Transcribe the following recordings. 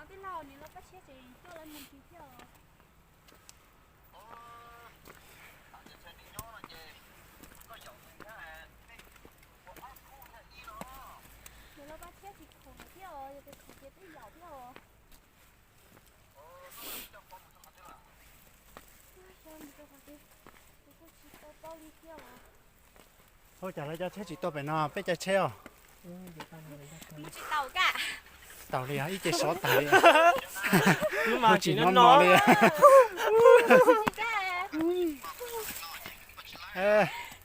Tij laug, niam laus Paj Tshiab tseem coj lawv mus ntsis thiab os. Niam laus Paj Tshiab tsis khoom thiab os, yog tias khoom ces twb yaum thiab os. Ua cas lawv cov tsheb tsis tuaj pem no, peb caij tsheb os. Mus tsis tau ka. Tau li os, ib ce sov tag li. Mus tsis no no li.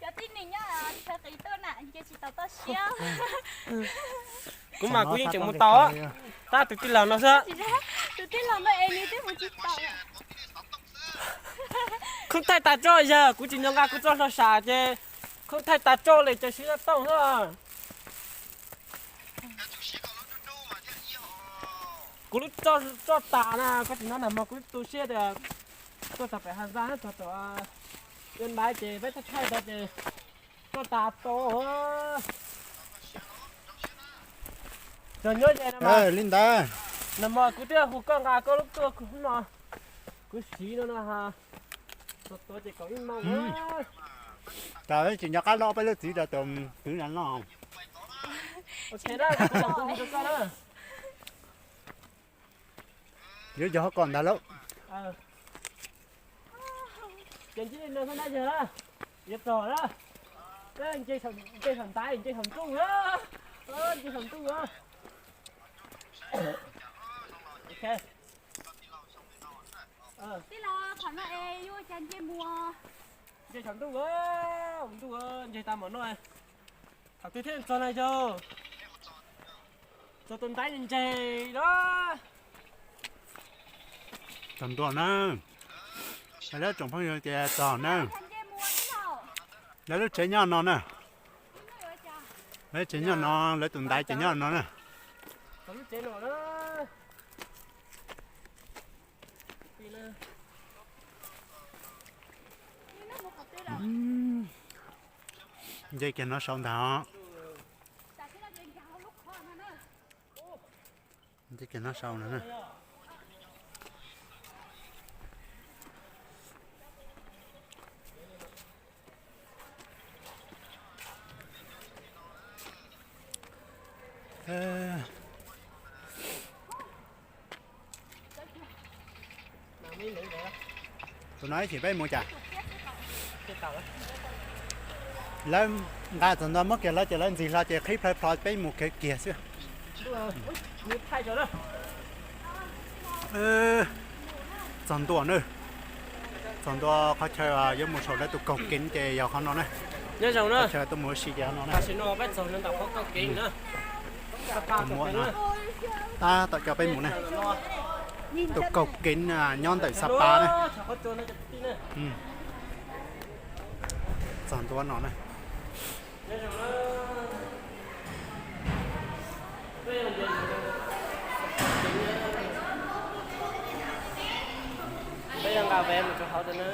Cov tib neeg nyob sawv qis tuaj na, ces tsis tau toj siab. Kuv mas kuv yeej tseem mus tau, tab tus tij laug no xwb. Tus tij laug no es nws twb mus tsis tau. Khoom thaij tas tso, yog kuv tsis nco nqa kuv txoj hlua sam ces khoom thaij tas tso li ces siv zog tooj xwb. Kuv lub tso tas na, koj tsis nyob nag hmo kuv tu siab tias tuaj txog pem Has Zaj txog tom Yuav Npaiv ces peb thaij thaij tau ces tso tas tau. Txog nyob ze li ntawd. Nag hmo kuv twb hu koj nqa koj lub tuaj no, kuv siv no no ha. Txog tod ces kaum ib moos. Cas tsis nco qab loj peb lub txiv rau tus kwv na no. Yuav yog hauv ko ntag lauj. Ces ntsib li no xwb na yog, yuav txog na. Nce saum ntaiv, nce saum ntuj na. Nce saum ntuj na. Tij laug, qhov no es yuav ua cas nce mus? Nce saum ntuj, ntuj nce tas mam no. Thaum twg thiaj txog na yog? Txog tus ntaiv ntseg na. Txog ntua na. Lawv tsoom phooj ywg tias txog na. Lawv lub tsev nyob no na. Lawv tsev nyob no, lawv tus ntaiv ces nyob no na. Nce kiag no saud ntag os. Nce kiag no saud na. Tus no ib chim peb mus cas? Lawv nqa txog ntua muab kiag hlo ces lawv ntxig hlo ces qhib plhaw plho peb mus kiag xwb. Txog ntua na. Txog ntua qhov chaw yuav mus saum lawv tus kaug kev ces yog qhov no na. Qhov chaw tuaj mus ua si ces qhov no na. Tab tom coj peb mus na. Tus kaug kev nyob ntawm Xab Pas na. Txog ntua no na. Peb yuav nqa ves mus rau hauv ntawd na.